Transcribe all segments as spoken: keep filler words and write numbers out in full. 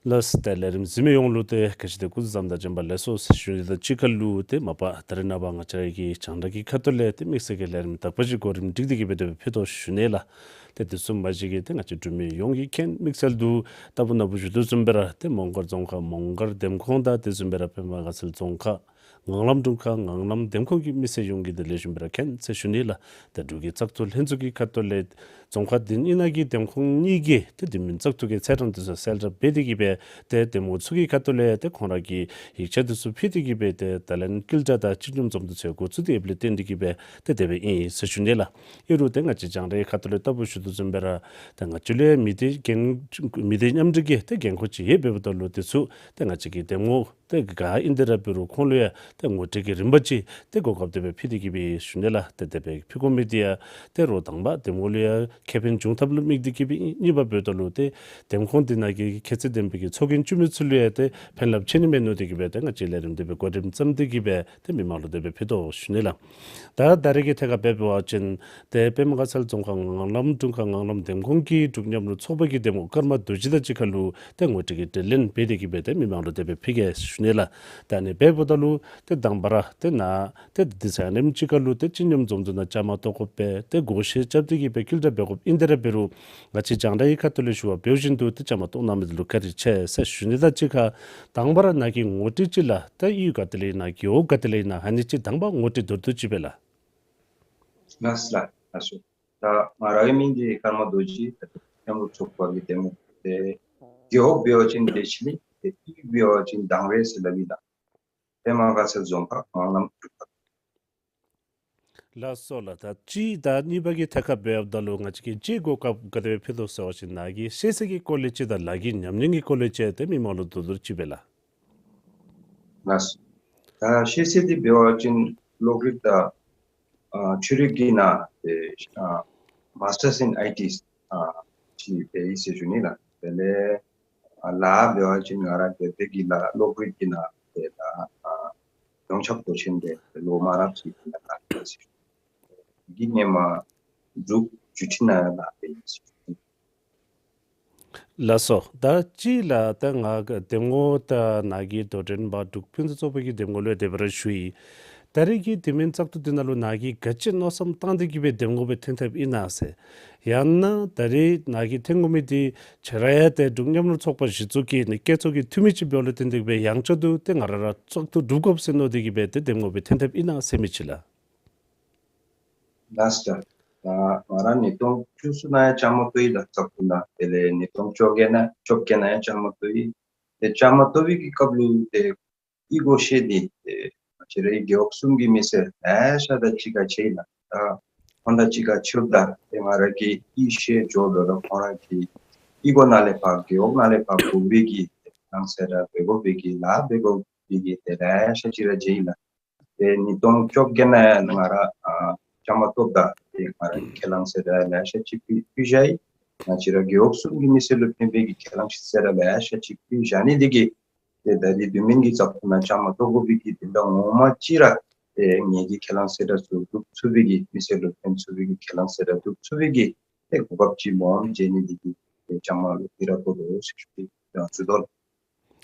ལགས། ཏེ་ལས་རིམ་གཟིགས་མི་ཡོངས་ལུ་ཏེ་ག་ཅི་ཏེ་སྐུ་གཟུགས་བཟང་དང་བྱོན་པ་ལེགས་སོ་ཟེར་ཞུ་ནི་དང་གཅིག་ཁར་ལུ་ཏེ་མ་པ་ད་རེས་ནངས་པ་ང་བཅས་ར་གི་རྒྱང་བསྒྲགས་ཀྱི་ཁ་ཐུག་ལས་ཏེ་དམིགས་བསལ་གྱི་ལས་རིམ་དག་པ་ཅིག་གོ་རིམ་སྒྲིག་སྟེ་གི་སྦེ་ཏེ་ཕུལ་དོ་ཞུ་ནི་ལགས། ཏེ་དེ་ཚུ་མ་གཞི་གི་ཏེ་ང་བཅས་འབྲུག་མི་ཡོངས་ཀྱིས་མཁྱེན། དམིགས་བསལ་དུ་ལྟ་བུ་ན་བུ་ཞུ་དོ་བཟུམ་སྦེ་ར་ཏེ་མོང་སྒར་རྫོང་ཁག་མོང་སྒར་འདེམས་ཁོངས་དང་དེ་བཟུམ་སྦེ་ར་པདྨ་དགའ་ཚལ་རྫོང་ཁག་ངང་ལམ་དྲུང་ཁག་ངང་ལམ་འདེམས་ཁོངས་ཀྱི་མི་སེར་ཡོངས་ཀྱིས་ཏེ་ལེགས་ཤོམ་སྦེ་ར་མཁྱེན་ཟེར་ཞུ་ནི་ལགས། ཏེ་འབྲུག་གི་བཙག་འཐུ་ལྷན་ཚོགས་ཀྱི་ཁ་ཐུག་ལས་རྫོང་ཁག་འདི་གཉིས་ནང་གི་འདེམས་ཁོངས་གཉིས་ཀྱི་ཏེ་འདི་མིན་བཙག་འཐུ་གི་ཚེས་གྲངས་དེ་ཚུ་གསལ་བསྒྲགས་འབད་དེ་གི་སྦེ་ཏེ་འདེམས་ངོ་ཚུ་གི་ཁ་ཐུག་ལས་ཏེ་ཁོང་ར་གི་ཡིག་ཆ་དེ་ཚུ་ཕུལ་ཏེ་གི་སྦེ་ཏེ་ད་ལན་བསྐྱར་བཅར་དང་སྤྱི་མཉམ་འཛོམས་འདུ་ཚུ་འགོ་བཙུགས་ཏེ་ཡོདཔ་ལས་བརྟེན་ཏེ་གི་སྦེ་ཏེ་དེ་སྦེ་ཨིན་ཟེར་ཞུ་ནི་ལགས། ཨིན་རུང་ཏེ་ང་བཅས་རྒྱང་བསྒྲགས་ཁ་ཐུག་ལས་ལྟ་བུ་ཞུ་དོ་བཟུམ་སྦེ་ར་ཏེ་ང་བཅས་ལུ་ཡང་མི་སྡེ་འགན་མི་སྡེ་མཉམ་འབྲེལ་གྱི་ཏེ་འགན་ཁུར་ཅིག་ཡོདཔ་འབདཝ་ད་ལུ་དེ་ཚུ་ཏེ་ང་བཅས་ཀྱི་འདེམས་ངོ་ཏེ་ག་ཨིན་ཏེ་ར་འབད་རུང་ཁོང་ལུ་ཡང་ཏེ་ངོ་སྤྲོད་ཀྱི་རིམ་པ་ཅིག་ཏེ་གོ་སྐབས་དེ་སྦེ་ཕུལ་ཏེ་གི་སྦེ་ཞུ་ནི་ལགས། ཏེ་དེ་སྦེ་ཕུལ་དགོ་མི་དེ་ཡང་ཏེ་རོགས་དང་པ་འདེམས་ངོ་ལུ་ཡང་ཁེ་ཕན་འབྱུང་ཐབས་ལུ་དམིགས་ཏེ་གི་སྦེ་ཨིན། གཉིས་པ་འབདཝ་ད་ལུ་ཏེ་འདེམས་ཁོངས་དེ་ནང་གི་ཁྱད་ཚད་ལྡན་པའི་གི་ཚོགས་རྒྱན་བཙུགས་མི་ཚུ་ལུ་ཡང་ཏེ་ཕན་རླབས་ཆེ་ནི་མས་མནོ་སྟེ་གི་སྦེ་ཏེ་ང་བཅས་ལས་རིམ་དེ་སྦེ་གོ་རིམ་བརྩམས་ཏེ་གི་སྦེ་ཏེ་མི་མང་ལུ་དེ་སྦེ་ཕུལ་དོ་ཞུ་ནི་ལགས། ད་ད་རེས་ཀྱི་ཐད་ཁར་འབད་བ་ཅིན་ཏེ་པདྨ་དགའ་ཚལ་རྫོང་ཁག་ངང་ལམ་དྲུང་ཁག་ངང་ལམ་འདེམས་ཁོངས་ཀྱི་འབྲུག་མཉམ་རུབ་ཚོགས་པ་གི་འདེམས་ངོ་ཀརྨ་རྡོ་རྗེ་དང་གཅིག་ཁར་ལུ་ཏེ་ངོ་སྤྲོད་ཀྱི་དྲི་ལན་འབད་དེ་གི་སྦེ་ཏེ་མི་མང་ལུ་དེ་སྦེ་ཕུལ་གེ་ཞུ་ནི་ལགས། ད་ཨ་ནི་འབདཝ་ད་ལུ་ཏེ་དང་པ་ར་ཏེ་ནཱ་ཏེ་འདི་ཚུ་ཨ་ནེམ་ཅིག་ཁར་ལུ་ཏེ་སྤྱི་མཉམ་འཛོམས་འདུ་ནང་བཅའ་མར་གཏོགས་དགོཔ་སྦེ་ཏེ་བགོ་བཤའ་རྐྱབ་སྟེ་གི་སྦེ་བསྐྱར་བཅར་འབད་དགོཔ་ཨིན་ཏེ་ར་འབད་རུང་ང་བཅས་རྒྱང་བསྒྲགས་ཀྱི་ཁ་ཐུག་ལས་ཞུ་བ་འབད་བ་བཞིན་དུ་ཏེ་བཅའ་མར་གཏོགས་གནང་མི་འདི་ལུ་བཀའ་དྲིན་ཆེ་ཟེར་ཞུ་ནི་དང་གཅིག་ཁར་དང་པ་ར་ནཱ་གི་ངོ་སྤྲོད་ཅིག་ལགས། ད་གཡུས་ག་ཏེ་ལས་ཨིན་ན་རྒེད་འོག་ག་ཏེ་ལས་ཨིན་ན་ཨ་ནི་ཅིག་དང་པ་ངོ་སྤྲོད་མདོར་བསྡུས་ཅིག་སྦེ་ལགས། ལགས་ལགས་ལགས་སོ། ད་ང་རའི་མིང་འདི་ཀརྨ་རྡོ་རྗེ། ད་མཉམ་རུབ་ཚོགས་པ་གི་འདེམས་ངོ་ཏེ་རྒེད་འོག་འབད་བ་ཅིན་བདེ་ཆེན་ཨིན། ཏེ་གཡུས་འབད་བ་ཅིན་དང་རེ་ཟེར་སླབ་ཨིན་ལགས། པདྨ་དགའ་ཚལ་རྫོང་ཁག་ངང་ལམ་དྲུང་ཁག། ལགས་སོ་ལགས། ད་གཅིག་དང་གཉིས་པ་གི་ཐད་ཁར་འབདཝ་ད་ལུ་ང་བཅས་ཀྱིས་གཅིག་གོ་སྐབས་ག་དེ་སྦེ་ཕུལ་དོ་ཟེར་བ་ཅིན་ནཱ་གི་ཤེས་ཚད་ཀྱི་སྐོར་ལས་གཅིག་དང་ལཱ་གི་ཉམས་མྱོང་གི་སྐོར་ལས་གཅིག་ཏེ་མི་མང་ལུ་མདོར་བསྡུས་ཅིག་སྦེ་ལགས། ལགས། ད་ཤེས་ཚད་འདི་འབད་བ་ཅིན་གློག་རིག་དང་ཨ་འཕྲུལ་རིག་གི་ནང་ཏེ་ཨ་Masters in I T ཨ་ཅིག་འབད་ཡི་ཟེར་ཞུ་ནི་ལགས། དེ་ལས་ཨ་ལཱ་འབད་བ་ཅིན་ང་ར་སྒེར་སྡེ་གི་ལཱ་གློག་རིག་གི་ནང་ཏེ་ལཱ་ཨ་ཡོངས་ཁྱབ་མདོ་ཆེན་འདི་ལོ་མང་རབས་ཅིག་ལཱ་འབད་ཡི་ཟེར་ཞུ་ནི། འདི་ཧེ་མ་འབྲུག་བརྒྱུད་འཕྲིན་ནང་ལཱ་འབད་ཡི་ཟེར་ཞུ་ནི། ལགས་སོ། ད་གཅིག་ལགས། ད་ང་གི་འདེམས་ངོ་ད་ནཱ་གི་དོ་འགྲན་པ་འབྲུག་ཕུན་སུམ་ཚོགས་པ་གི་འདེམས་ངོ་ལུ་དེ་སྦེ་ར་ཞུ་ཡི། ད་རེས་ཀྱི་དེ་མིན་བཙག་འཐུ་འདི་ནང་ལུ་ནཱ་གིས་ག་ཅི་མནོ་བསམ་བཏང་སྟེ་གི་སྦེ་འདེམས་ངོ་སྦེ་ཐོན་ཐབས་ཨིན་ན་ཟེར། ཡང་ན་ད་རེས་ནཱ་གིས་ཐོན་དགོ་མི་འདི་ཁྱོད་ར་ཡང་ཏེ་འབྲུག་མཉམ་རུབ་ཚོགས་པ་གཞི་བཙུགས་ཀྱི་ནི་བཀོད་ཚོགས་ཀྱི་འཐུས་མི་ཅིག་འབདཝ་ལས་བརྟེན་ཏེ་གི་སྦེ་ཡང་བསྐྱར་དུ་ཏེ་ང་ར་ར་བཙག་འཐུ་གྲུབ་དགོཔ་ཟེར་མནོ་སྟེ་གི་སྦེ་ཏེ་འདེམས་ངོ་སྦེ་ཐོན་ཐབས་ཨིན་ན་ཟེར་མི་ཅིག་ལགས། ལགས་སོ། ད་ང་ར་ཉིས་སྟོང་བཅུ་གསུམ་ནང་ཡང་བཅའ་མར་གཏོགས་ཡི་ལགས་བཙག་འཐུ་ནང་། དེ་ལས་ཉིས་སྟོང་བཅོ་བརྒྱད་ནང་བཅོ་བརྒྱད་ནང་ཡང་བཅའ་མར་གཏོགས་ཡི། ཏེ་བཅའ་མར་གཏོགས་པའི་གི་སྐབས་ལུ་ཏེ་གཡུས་སྒོ་ཤེས་ཏེ་ཏེ་ང་བཅས་རའི་རྒེད་འོག་གསུམ་གྱི་མི་སེར་ལེ་ཤ་དང་གཅིག་ཁར་ཕྱད་ཡི་ལགས། ད་ཁོང་དང་གཅིག་ཁར་ཕྱདཔ་ད་ཏེ་ང་ར་གི་གཡུས་ཤེས་འགྱོ་དོ་རུང་ཁོང་ར་གི་གཡུས་སྒོ་ནང་ལས་ཕར་རྒེད་འོག་ནང་ལས་ཕར་དགོ་པའི་གི་ཁས་བླངས་ཟེར་ར་འབད་དགོ་པའི་གི་ལཱ་འབད་དགོ་པའི་གི་ཏེ་ལེ་ཤ་ཅིག་ར་མཇལ་ཡི་ལགས། ཏེ་ཉིས་སྟོང་བཅོ་བརྒྱད་ནང་ཡང་ང་ར་ཨ་བཅའ་མར་གཏོགསཔ་ད་ཏེ་ང་ར་ཁས་བླངས་ཟེར་ར་ལེ་ཤ་ཅིག་ཕུལ་ཕུལ་བཞག་ཡི། ང་བཅས་ར་རྒེད་འོག་གསུམ་གྱི་མི་སེར་ལུ་ཕན་པའི་གི་ཁས་བླངས་ཟེར་ར་ལེ་ཤ་ཅིག་ཕུལ་བཞག་ནི་འདི་གིས་ཏེ་ད་རེས་དེ་མིན་གྱི་བཙག་འཐུ་ནང་བཅའ་མར་གཏོགས་དགོ་པའི་གི་དོན་དག་ངོ་མ་ཅིག་ར་ཏེ་ངེ་གི་ཁས་བླངས་ཟེར་ར་ཚུ་སྒྲུབ་ཚུགས་པའི་གི་མི་སེར་ལུ་ཕན་ཚུགས་པའི་གི་ཁས་བླངས་ཟེར་ར་སྒྲུབ་ཚུགས་པའི་གི་ཏེ་གོ་སྐབས་ཅིག་མངམ་མཇལ་ནི་འདི་གིས་ཏེ་བཅའ་མར་ལུ་ཏེ་ར་གཏོགས་དོ་ཟེར་ཞུ་ཡི་ལགས། ཞུ་དོ་ལགས།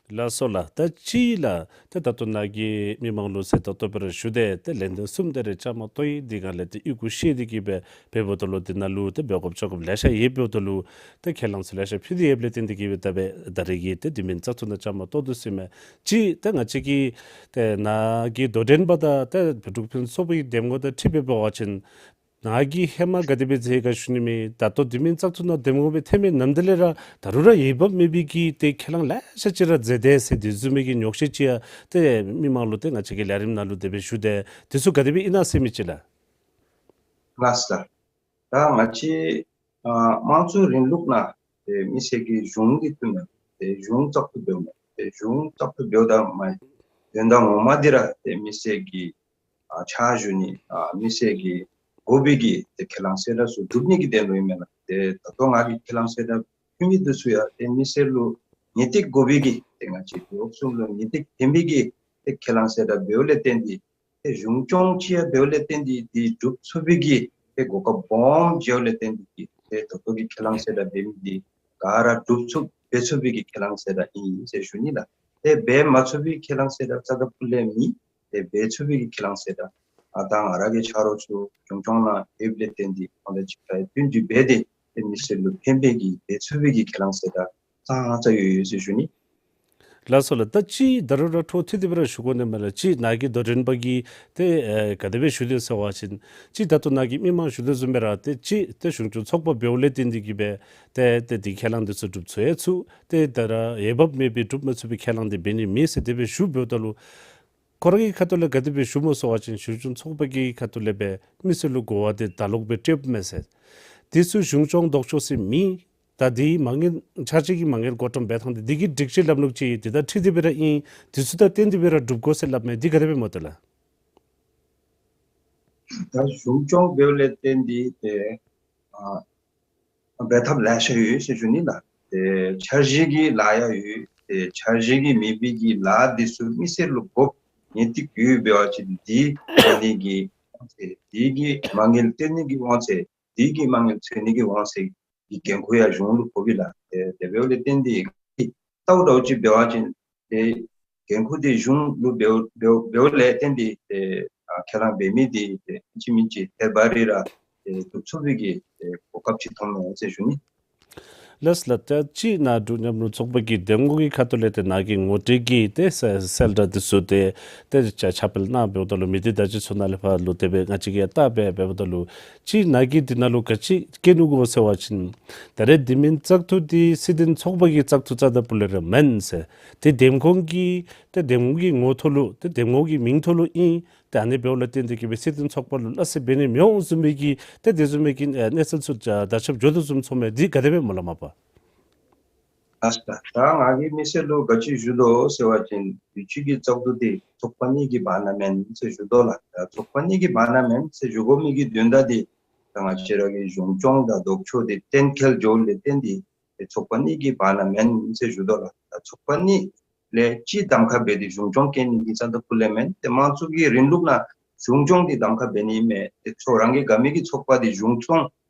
ལགས་སོ་ལགས། ད་གཅིག་ལགས། ཏེ་ད་ལྟོ་ནཱ་གིས་མི་མང་ལུ་གསལ་ཏོག་ཏོ་སྦེ་ར་ཞུ་སྟེ་ཏེ་ལན་འདི་གསུམ་དེ་རེ་བཅའ་མར་གཏོགས་ཡི། འདི་ག་ལས་ཏེ་གཡུས་སྒོ་ཤེས་ཏེ་གི་སྦེ་འབདཝ་ད་ལུ་འདི་ནང་ལུ་ཏེ་འབད་དགོཔ་བཅོ་དགོཔ་ལེ་ཤ་ཡོདཔ་འབདཝ་ད་ལུ་ཏེ་ཁས་བླངས་ཚུ་ལེ་ཤ་ཕུལ་ཏེ་ཡོདཔ་ལས་བརྟེན་ཏེ་གི་སྦེ་ད་འབད་ད་རེས་ཀྱི་ཏེ་དེ་མིན་བཙག་འཐུ་ནང་བཅའ་མར་གཏོགས་དོ་ཟེར་མས། གཅིག་ཏེ་ང་བཅས་ཀྱི་ཏེ་ནཱ་གི་དོ་འགྲན་པ་དང་ཏེ་འབྲུག་ཕུན་སུམ་ཚོགས་པའི་འདེམས་ངོ་དང་འཁྲིལ་སྦེ་འབད་བ་ཅིན་ནཱ་གིས་ཧེ་མ་ག་དེ་སྦེ་མཛད་ག་ཞུ་ནི་མས། ད་ལྟོ་དེ་མིན་བཙག་འཐུ་ནང་འདེམས་ངོ་སྦེ་ཐོན་མི་ནམ་དེ་ལས་ར་ད་རུང་ར་འོས་འབབ་མེད་པའི་གི་ཏེ་ཁས་བླངས་ལེ་ཤ་ཅིག་ར་མཛད་དེས་ཟེར་དེ་བཟུམ་མའི་གི་ཉོགས་བཤད་ཅིག་ཡང་ཏེ་མི་མང་ལུ་ཏེ་ང་བཅས་ཀྱི་ལས་རིམ་ནང་ལུ་དེ་སྦེ་ཞུ་སྟེ་དེ་ཚུ་ག་དེ་སྦེ་ཨིན་ན་ཟེར་མི་ཅིག་ལགས། ལགས་སོ། ད་ང་བཅས་ཨ་དམངས་གཙོའི་རིང་ལུགས་ནང་ཏེ་མི་སེར་གྱི་གཞུང་གི་ཐོག་ནང་ཏེ་གཞུང་བཙག་འཐུ་འབདཝ་མས། ཏེ་གཞུང་བཙག་འཐུ་འབདཝ་ད་མ་དོན་དག་ངོ་མ་འདི་ར་ཏེ་མི་སེར་གྱི་ཨ་ཕྱག་ཞུ་ནི་ཨ་མི་སེར་གྱི་དགོ་པའི་གི་ཏེ་ཁས་བླངས་ཟེར་ར་ཚུ་སྒྲུབ་ནི་གི་དོན་ལུ་ཨིན་མས་ལགས། ཏེ་ད་ལྟོ་ང་གིས་ཁས་བླངས་ཟེར་ར་ཕུལ་མི་འདི་ཚུ་ཡང་ཏེ་མི་སེར་ལུ་ངེས་ཏིག་དགོ་པའི་གི་ཏེ་ང་བཅས་རྒེད་འོག་གསུམ་ལུ་ངེས་ཏིག་ལྡན་པའི་གི་ཏེ་ཁས་བླངས་ཟེར་ར་འབདཝ་ལས་བརྟེན་ཏེ་ཏེ་གཞུང་སྐྱོང་ཅིག་ཡང་འབདཝ་ལས་བརྟེན་ཏེ་འདི་སྒྲུབ་ཚུགས་པའི་གི་ཏེ་གོ་སྐབས་སྦོམ་མཇལཝ་ལས་བརྟེན་ཏེ་གི་ཏེ་ད་ལྟོ་གི་ཁས་བླངས་ཟེར་ར་འབད་མི་འདི་ག་ར་སྒྲུབ་ཚུགས་ འབད་ཚུགས་པའི་གི་ཁས་བླངས་ཟེར་ར་ཨིན་ཟེར་ཞུ་ནི་ལགས། ཏེ་འབད་མ་ཚུགས་པའི་ཁས་བླངས་ཟེར་ར་རྩ་དང་ཕུ་ལས་མེད། ཏེ་འབད་ཚུགས་པའི་གི་ཁས་བླངས་ཟེར་ར་ཨ་ད་ང་ར་གི་ཆ་རོགས་ཚུ་གཞུང་སྐྱོང་ནང་ཡོདཔ་ལས་བརྟེན་ཏེ་ཁོང་ལས་གཅིག་ཁར་བསྟུན་ཏེ་འབད་དེ་ཏེ་མི་སེར་ལུ་ཕན་པའི་གི་འབད་ཚུགས་པའི་གི་ཁས་བླངས་ཟེར་ར་ཙང་ཙང་ཡོད་ཡོད་ཟེར་ཞུ་ནི། ལགས་སོ་ལགས། ད་ཅི་ད་རུང་ར་འཕྲོ་མཐུད་དེ་སྦེ་ར་ཞུ་དགོ་ནི་མས་ལགས། ཅི་ནཱ་གི་དོ་འགྲན་པ་གིས་ཏེ་ཨེ་ག་དེ་སྦེ་ཞུ་དོ་ཟེར་བ་ཅིན་ཅི་ད་ལྟོ་ནཱ་གི་མི་མང་ཞུ་དོ་བཟུམ་སྦེ་ར་ཏེ་ཅི་ཏེ་གཞུང་སྐྱོང་ཚོགས་པ་འབདཝ་ལས་བརྟེན་ཏེ་གིས་སྦེ་ཏེ་ཏེ་འདི་ཁས་བླངས་འདི་ཚུ་སྒྲུབ་ཚུགས་ཡང་ཚུགས། ཏེ་ད་ར་འོས་འབབ་མེད་པའི་སྒྲུབ་མ་ཚུགས་པའི་ཁས་བླངས་འདི་འབད་ནི་མེད་ཟེར་དེ་སྦེ་ཞུ་འབདཝ་ད་ལུ་ཁོ་ར་གི་ཁ་ཐུག་ལས་ག་དེ་སྦེ་ཞུཝ་སྨོ་ཟེར་བ་ཅིན་གཞུང་སྐྱོང་ཚོགས་པ་གི་ཁ་ཐུག་ལས་སྦེ་མི་སེར་ལུ་གོ་བ་དེ་ད་ལོག་སྦེ་སྤྲོདཔ་མས་ཟེར། དེ་ཚུ་གཞུང་སྐྱོང་ལྡོག་ཕྱོགས་ཟེར་མེད། ད་འདི་མ་དངུལ་འཆར་གཞི་གི་མ་དངུལ་བགོ་བཀྲམ་འབད་ཐངས་འདི་འདི་གི་སྒྲིག་གཞི་ལམ་ལུགས་ཅིག་འདི་དང་འཁྲིལ་ཏེ་སྦེ་ར་ཨིན། དེ་ཚུ་དང་བསྟུན་ཏེ་སྦེ་ར་སྒྲུབ་དགོ་ཟེར་སླབ་མས། འདི་ག་དེ་སྦེ་སྨོ་ཏེ་ལགས། ད་གཞུང་སྐྱོང་འབདཝ་ལས་བརྟེན་ཏེ་ཏེ་ཨ་འབད་ཐབས་ལེ་ཤ་ཡོད་ཟེར་ཞུ་ནི་ལགས། ཏེ་འཆར་གཞི་གི་ལཱ་ཡང་ཡོད། ཏེ་འཆར་གཞི་གི་མེད་པའི་གི་ལཱ་འདི་ཚུ་མི་སེར་ལུ་དགོཔ་ངེས་ཏིག་ཡོད་འབད་བ་ཅིན་འདི་འབད་ནི་གི་དབང་ཚད་འདི་གི་མ་དངུལ་བཏོན་ནི་གི་དབང་ཚད་འདི་གི་མ་དངུལ་འཚོལ་ནི་གི་དབང་ཚད་ཀྱི་འགན་ཁུར་ཡང་གཞུང་ལུ་ཕོག་གི་ལགས། ཏེ་དེ་འབདཝ་ལས་བརྟེན་ཏེ་ལྟཝ་ད་ཅིག་འབད་བ་ཅིན་ཏེ་འགན་ཁུར་འདི་གཞུང་ལུ་འབདཝ་འབདཝ་འབདཝ་ལས་བརྟེན་ཏེ་ཏེ་ཨ་ཁས་བླངས་འབད་མི་འདི་ཏེ་ཨིན་ཅི་མིན་ཅི་ཐད་ཀར་ར་ཏེ་སྒྲུབ་ཚུགས་པའི་གི་ཏེ་གོ་སྐབས་ཅིག་ཐོབ་ནུག་ཟེར་ཞུ་ནི། ལགས་ལགས། ད་ཅི་ནཱ་འབྲུག་མཉམ་རུབ་ཚོགས་པ་གི་འདེམས་ངོ་གི་ཁ་ཐུག་ལས་ཏེ་ནཱ་གི་ངོ་སྤྲོད་ཀྱི་ཏེ་གསལ་གསལ་བསྒྲགས་འདི་ཚུ་ཏེ་ཏེ་ཁྱབ་སྤེལ་གནང་འབདཝ་ད་ལུ་མི་སྡེ་བརྡ་བརྒྱུད་ཚུ་ནང་ལས་ཕར་ལུ་དེ་སྦེ་ང་བཅས་ཀྱིས་བལྟ་སྦེ་འབདཝ་ད་ལུ་ཅི་ནཱ་གིས་འདི་ནང་ལུ་ག་ཅི་བཀོད་ནུག་གོ་ཟེར་བ་ཅིན་ད་རེས་འདི་མིན་བཙག་འཐུ་འདི་སྲིད་དོན་ཚོགས་པ་གི་བཙག་འཐུ་རྩ་དང་ཕུ་ལས་ར་མེན་ཟེར། ཏེ་འདེམས་ཁོངས་ཀྱི་ཏེ་འདེམས་ངོ་གི་ངོ་ཐོག་ལུ་ཏེ་འདེམས་ངོ་གི་མིང་ཐོག་ལུ་ཨིན། ཏེ་ཨ་ནི་འབདཝ་ལས་བརྟེན་ཏེ་གིས་སྦེ་སྲིད་དོན་ཚོགས་པ་ལུ་སླ་བསྲེ་འབད་ནི་མི་འོང་བཟུམ་མའི་གི་ཏེ་དེ་བཟུམ་མའི་གི་ཨེ་གནས་ཚུལ་ཚུ་ད་ཁྱབ་འགྱོ་དོ་བཟུམ་ཚོརཝ་མས། འདི་ག་དེ་སྦེ་སྨོ་ལགས་མ་པ། ལགས་ལགས། ད་ང་གིས་མི་སེར་ལུ་ག་ཅི་ཞུ་དོ་ཟེར་བ་ཅིན་དུས་ཅི་གི་བཙག་འཐུ་འདི་ཚོགས་པ་གཉིས་ཀྱི་བར་ན་མེན་ཟེར་ཞུ་དོ་ལགས། ད་ཚོགས་པ་གཉིས་ཀྱི་བར་ན་མེན་ཟེར་ཞུ་དགོ་མི་གི་དོན་དག་འདི་ད་ང་བཅས་ར་གི་གཞུང་སྐྱོང་དང་ལྡོག་ཕྱོགས་འདི་གཏན་འཁེལ་འགྱོཝ་ལས་བརྟེན་ཏེ་ཏེ་ཚོགས་པ་གཉིས་ཀྱི་བར་ན་མེན་ཟེར་ཞུ་དོ་ལགས། ད་ཚོགས་པ་གཉིས་ལས་གཅིག་གདམ་ཁ་འབད་དེ་གཞུང་སྐྱོང་བཀལ་ནི་འདི་རྩ་དང་ཕུ་ལས་མེན། ཏེ་དམངས་གཙོ་གི་རིང་ལུགས་ནང་གཞུང་སྐྱོང་འདི་གདམ་ཁ་འབད་ནི་མས། ཏེ་ཚོགས་རང་གི་དགའ་མི་གི་ཚོགས་པ་འདི་གཞུང་སྐྱོང་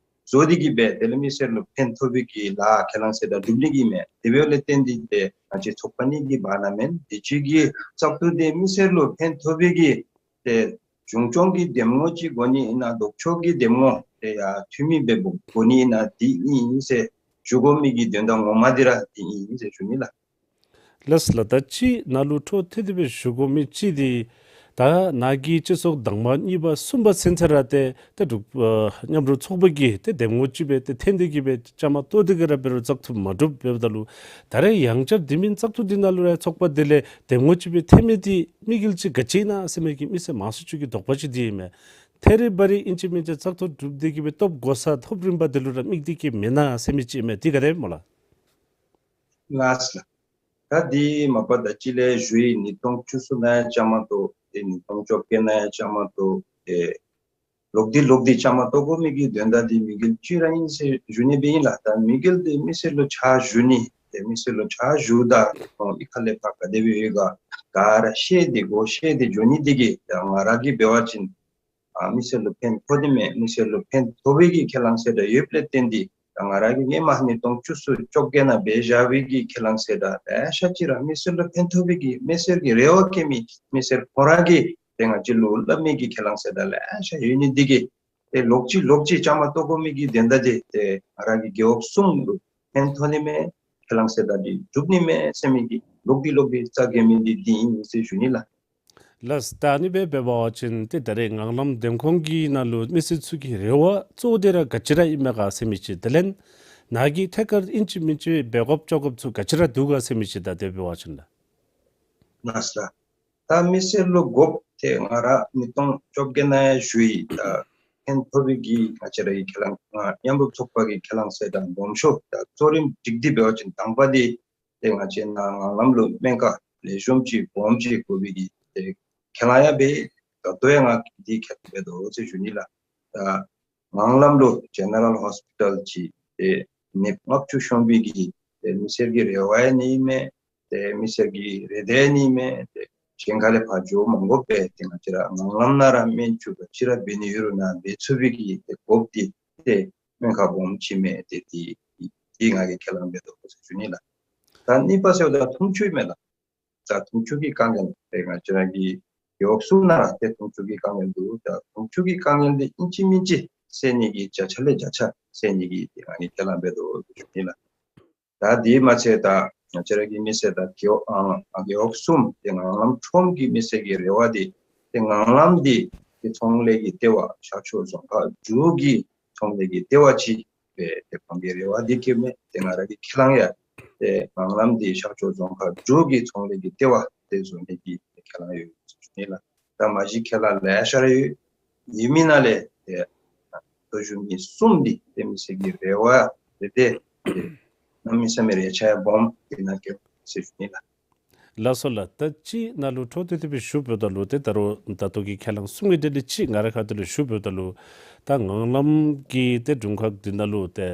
བཟོ་སྟེ་གིས་སྦེ་དེ་ལས་མི་སེར་ལུ་ཕན་ཐོགས་པའི་གི་ལཱ་ཁས་བླངས་ཟེར་ད་སྒྲུབ་ནི་གི་མས། དེ་འབདཝ་ལས་བརྟེན་ཏེ་ཏེ་ང་བཅས་ཚོགས་པ་གཉིས་ཀྱི་བར་ན་མེན། དུས་ཅི་གི་བཙག་འཐུ་འདི་མི་སེར་ལུ་ཕན་ཐོགས་པའི་གི་ཏེ་གཞུང་སྐྱོང་གི་འདེམས་ངོ་ཅིག་དགོ་ནི་ཨིན་ན་ལྡོག་ཕྱོགས་ཀྱི་འདེམས་ངོ་ཏེ་ཡང་འཐུས་མི་འབདཝ་དགོ་ནི་ཨིན་ན་འདི་ཨིན་ཟེར་ཞུ་དགོ་མི་གི་དོན་དག་ངོ་མ་འདི་ར་འདི་ཨིན་ཟེར་ཞུ་ནི་ལགས། ལགས་ལགས། ད་ཅི་ནཱ་ལུ་འཕྲོ་མཐུད་དེ་སྦེ་ཞུ་དགོ་མི་ཅིག་འདི་ད་ནཱ་གིས་སྤྱི་ཚོགས་དང་པ་གཉིས་པ་གསུམ་པ་ཚུན་ཚོད་ར་ཏེ་ཏེ་འབྲུག་ཨ་མཉམ་རུབ་ཚོགས་པ་གིས་ཏེ་འདེམས་ངོ་ཅིག་སྦེ་ཏེ་འཐེན་ཏེ་གིས་སྦེ་བཅའ་མར་གཏོགས་ཏེ་གིས་ར་འབད་རུང་བཙག་འཐུ་མ་གྲུབ་འབདཝ་ད་ལུ་ད་རེས་ཡང་བསྐྱར་འདི་མིན་བཙག་འཐུ་འདི་ནང་ལུ་ར་ཚོགས་པ་འདི་ལས་འདེམས་ངོ་ཅིག་སྦེ་འཐེན་མི་འདི་དམིགས་ཡུལ་ཅིག་ག་ཅི་ཨིན་ན་ཟེར་མི་གི་མི་སེར་མང་སུ་ཅིག་གི་དོགས་པ་ཅིག་འདི་ཨིན་མས། ཐད་རི་བ་རི་ཨིན་ཅི་མིན་ཅི་བཙག་འཐུ་གྲུབ་སྟེ་གིས་སྦེ་སྟོབས་གོ་ས་ཐོབ་རིམ་པ་འདི་ལུ་ར་དམིགས་ཏེ་གིས་མེན་ན་ཟེར་མི་ཅིག་ཨིན་མས། འདི་ག་དེ་སྨོ་ལགས། ལགས་ལགས། ད་འདི་མ་པ་ད་ཅི་ལས་ཞུ་ཡི་ཉིས་སྟོང་བཅུ་གསུམ་ནང་ཡང་བཅའ་མར་གཏོགས། ཏེ་ཉིས་སྟོང་བཅོ་བརྒྱད་ནང་ཡང་བཅའ་མར་གཏོགས། ཏེ་ལོག་སྟེ་ལོག་སྟེ་བཅའ་མར་གཏོགས་དགོ་མི་གི་དོན་དག་འདི་དམིགས་ཡུལ་གཅིག་ར་ཨིན་ཟེར་ཞུ་ནི་སྦེ་ཨིན་ལགས། ད་དམིགས་ཡུལ་འདི་མི་སེར་ལུ་ཕྱག་ཞུ་ནི། ཏེ་མི་སེར་ལུ་ཕྱག་ཞུཝ་ད་ཁོང་གི་ཁ་ལས་ཕར་ག་དེ་སྦེ་ཡོད་ག་ག་ར་ཤེས་ཏེ་གོ་ཤེས་ཏེ་འགྱོ་ནི་འདི་གིས་ད་ང་ར་གིས་འབད་བ་ཅིན་ཨ་མི་སེར་ལུ་ཕན་ཐོགས་ནི་མས། མི་སེར་ལུ་ཕན་ཐོགས་པའི་གི་ཁས་བླངས་ཟེར་ད་ཡོདཔ་ལས་བརྟེན་ཏེ་ད་ང་ར་གིས་སྔོན་མ་ཉིས་སྟོང་བཅུ་གསུམ་བཅོ་བརྒྱད་ནང་འབད་བཞག་པའི་གི་ཁས་བླངས་ཟེར་ད་ལེ་ཤ་ཅིག་ར་མི་སེར་ལུ་ཕན་ཐོགས་པའི་གི་མི་སེར་གྱི་རེ་བ་བསྐྱེད་མི་མི་སེར་ཁོང་ར་གིས་ཏེ་ང་བཅས་ལུ་སླབ་མི་གི་ཁས་བླངས་ཟེར་ད་ལེ་ཤ་ཡོད་ནི་འདི་གིས་ཏེ་ལོག་ཅི་ལོག་ཅི་བཅའ་མར་གཏོགས་དགོ་མི་གི་དོན་དག་འདི་ཏེ་ང་ར་གི་རྒེད་འོག་གསུམ་ལུ་ཕན་ཐོགས་ནི་མས། ཁས་བླངས་ཟེར་ད་འདི་འགྲུབ་ནི་མས་ཟེར་མི་གི་ལོག་སྟེ་ལོག་སྟེ་རྩ་འགེངས་མི་འདི་འདི་ཨིན་ཟེར་ཞུ་ནི་ལགས། ལགས། ད་ཨ་ནི་སྦེ་འབད་བ་ཅིན་ཏེ་ད་རེས་ངང་ལམ་འདེམས་ཁོངས་ཀྱི་ནང་ལུ་མི་སེར་ཚུ་གི་རེ་བ་གཙོ་བོ་འདི་ར་ག་ཅི་ར་ཨིན་མས་ག་ཟེར་མི་ཅིག། དེ་ལས་ནཱ་གིས་ཐད་ཀར་ཨིན་ཅི་མིན་ཅི་འབད་དགོཔ་བཅོ་དགོཔ་ཚུ་ག་ཅི་ར་འདུག་ག་ཟེར་མི་ཅིག། ད་དེ་འབད་བ་ཅིན་ལགས། ལགས་ལགས། ད་མི་སེར་ལུ་དགོཔ་ཏེ་ང་ར་ཉིས་སྟོང་བཅོ་བརྒྱད་ནང་ཡང་ཞུ་ཡི། ད་ཕན་ཐོགས་པའི་གི་ང་བཅས་ར་གི་ཁས་བླངས་ང་མཉམ་རུབ་ཚོགས་པ་གི་ཁས་བླངས་ཟེར་ད་སྦོམ་ཤོས་ད་གཙོ་རིམ་སྒྲིག་སྟེ་འབད་བ་ཅིན་དང་པ་འདི་ཏེ་ང་བཅས་ནཱ་ངང་ལམ་ལུ་སྨན་ཁང་ལེགས་ཤོམ་ཅིག་སྦོམ་ཅིག་དགོ་པའི་གི་ཏེ་ཁས་བླངས་ཡང་འབད། ད་ལྟོ་ཡང་ང་འདི་ཁས་བླངས་འབད་དོ་ཟེར་ཞུ་ནི་ལགས། ད་ངང་ལམ་ལུ་ཇེ་ནེ་རལ་ཧོསི་པི་ཊལ་ཅིག་ཏེ་ནདཔ་ལྔ་བཅུ་ཤོང་པའི་གི་ཏེ་མི་སེར་གྱི་རེ་བ་ཡང་ཨིན་མས། ཏེ་མི་སེར་གྱི་རེ་འདོད་ཡང་ཨིན་མས། ཏེ་གཞན་ཁ་ལས་ཕར་འགྱོ་མ་དགོ་པར་ཏེ་ང་བཅས་ར་ངང་ལམ་ནང་ར་སྨན་བཅུག་ག་ཅི་ར་འབད་ནི་ཡོད་རུང་ནཱ་འབད་ཚུགས་པའི་གི་ཏེ་དགོཔ་འདི་ཏེ་སྨན་ཁང་སྦོམ་ཅིག་མས། ཏེ་འདི་འདི་ང་གིས་ཁས་བླངས་འབད་དོ་ཟེར་ཞུ་ནི་ལགས། ད་གཉིས་པ་ཟེརཝ་ད་འཐུང་ཆུ་མས་ལགས། ད་འཐུང་ཆུ་གི་དཀའ་ངལ་ཏེ་ང་བཅས་ར་གི་རྒེད་འོག་གསུམ་ནང་ཏེ་འཐུང་ཆུ་གི་དཀའ་ངལ་འདུག། ད་འཐུང་ཆུ་གི་དཀའ་ངལ་འདི་ཨིན་ཅི་མིན་ཅི་སེལ་ནི་གི་བརྒྱ་ཆ་ལས་བརྒྱ་ཆ་སེལ་ནི་གི་ཏེ་ང་གིས་ཁས་བླངས་འབད་དོ་ཟེར་ཞུ་ནི་ལགས། ད་དེ་མ་ཚད་ད་ང་བཅས་ར་གི་མི་སེར་ད་རྒེད་འོག་ཨ་རྒེད་འོག་གསུམ་ཏེ་ངང་ལམ་ཁྲོམ་གྱི་མི་སེར་གྱི་རེ་བ་འདི་ཏེ་ངང་ལམ་འདི་ཏེ་ཚོང་ལས་ཀྱི་ལྟེ་བ་ཤར་ཕྱོགས་རྫོང་ཁག་དྲུག་གི་ཚོང་ལས་ཀྱི་ལྟེ་བ་ཅིག་སྦེ་ཏེ་ཁོང་གི་རེ་བ་འདི་བསྐྱེདཔ་མས། ཏེ་ང་ར་གིས་ཁས་བླངས་ཡང་ཏེ་ངང་ལམ་འདི་ཤར་ཕྱོགས་རྫོང་ཁག་དྲུག་གི་ཚོང་ལས་ཀྱི་ལྟེ་བ་ཏེ་བཟོ་ནི་གི་ཁས་བླངས་ཡོད་ཟེར་ཞུ་ནི་ལགས། ད་མ་གཞི་ཁས་བླངས་ལེ་ཤ་ར་ཡོད། ཡོད་མི་ནང་ལས་ཏེ་ལྟོ་བཞུ་མི་གསུམ་འདི་ཏེ་མི་སེར་གྱི་རེ་བ་རེ་ཏེ་ཏེ་གནམ་མེད་ས་མེད་རེ་ཆ་ཡང་སྦོམ་ཏེ་ནཱ་བསྐྱེད་ཟེར་ཞུ་ནི་ལགས། ལགས་སོ་ལགས། ད་ཅི་ནཱ་ལུ་འཕྲོ་མཐུད་དེ་སྦེ་ཞུ་འབདཝ་ད་ལུ་ཏེ་ད་རུང་ད་ལྟོ་གི་ཁས་བླངས་གསུམ་གྱི་གྲས་ལས་ཅིག་ང་རའི་ཁ་ཐུག་ལས་ཞུ་འབདཝ་ད་ལུ་ད་ངང་ལམ་གྱི་ཏེ་དྲུང་ཁག་འདི་ནང་ལུ་ཏེ་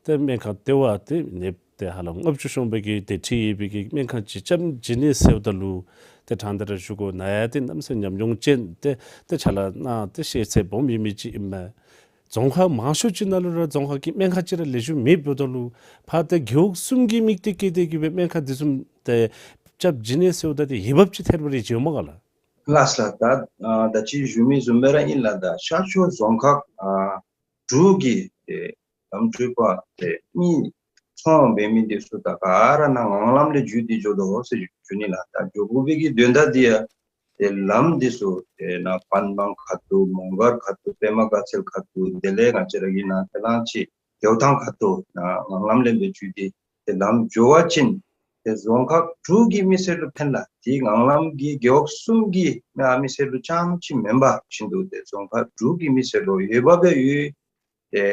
ཏེ་སྨན་ཁང་ལྟེ་བ་ཏེ་ནེམ་ཏེ་ཧ་ལམ་ལྔ་བཅུ་ཤོང་པའི་གི་ཏེ་ཁྲལ་ཡོད་པའི་གི་སྨན་ཁང་ཅིག་རྐྱངམ་བྱིན་ནི་ཟེརཝ་ད་ལུ་ཏེ་དྲང་སྟེ་ར་ཞུ་དགོ། ནཱ་ཡང་ཏེ་གནམ་མེད་ས་མེད་ཉམས་མྱོང་ཅན་ཏེ་ཏེ་ཕྱག་ལཱ་གནང་སྟེ་ཤེས་ཚད་སྦོམ་ཡོད་མི་ཅིག་ཨིན་མས། རྫོང་ཁག་མང་ཤོས་ཅིག་ནང་ལུ་ར་རྫོང་ཁག་གི་སྨན་ཁང་ཅིག་ར་ལེགས་ཤོམ་མེདཔ་ད་ལུ་ཕར་ཏེ་རྒེད་འོག་གསུམ་གྱི་དམིགས་གཏད་བསྐྱེད་དེ་གིས་སྦེ་སྨན་ཁང་འདི་བཟུམ་ཏེ་རྐྱབ་བྱིན་ནི་ཟེརཝ་ད་ཏེ་འོས་འབབ་ཅིག་ཐེབས་པ་རེ་ཅིག་ཡོད་མས་ག་ལགས། ལགས་ལགས། ད་ཨ་ད་ཅི་ཞུ་མི་བཟུམ་སྦེ་ར་ཨིན་ལགས། ད་ཤར་ཕྱོགས་རྫོང་ཁག་ཨ་དྲུག་གི་ཏེ་ལམ་འགྲུལ་པ་ཏེ་མི་ཚོང་འབད་མི་འདི་ཚུ་ད་ག་ར་ནཱ་ངང་ལམ་ལས་བརྒྱུད་དེ་འགྱོ་དོ་ཟེར་ཞུ་ནི་ལགས། ད་འགྱོ་དགོ་པའི་གི་དོན་དག་འདི་ཡང་ཏེ་ལམ་འདི་ཚུ་ཏེ་ནཱ་པན་བང་ཁ་ཐུག་མོང་སྒར་ཁ་ཐུག་པདྨ་དགའ་ཚལ་ཁ་ཐུག་དེ་ལས་ང་བཅས་ར་གི་ནཱ་ཁས་བླངས་ཅིག་ཏེའུ་ཐང་ཁ་ཐུག་ནཱ་ངང་ལམ་ལས་སྦེ་བརྒྱུད་དེ་ཏེ་ལམ་འགྱོ་བ་ཅིན་ཏེ་རྫོང་ཁག་དྲུག་གི་མི་སེར་ལུ་ཕན་ལགས། ཏེ་ངང་ལམ་གྱི་རྒེད་འོག་གསུམ་གྱི་མི་ཨ་མི་སེར་ལུ་རྐྱངམ་ཅིག་མེན་པར་ཤིན་ཏུ་ཏེ་རྫོང་ཁག་དྲུག་གི་མི་སེར་ལུ་འོས་འབབ་སྦེ་ཡོད། ཏེ་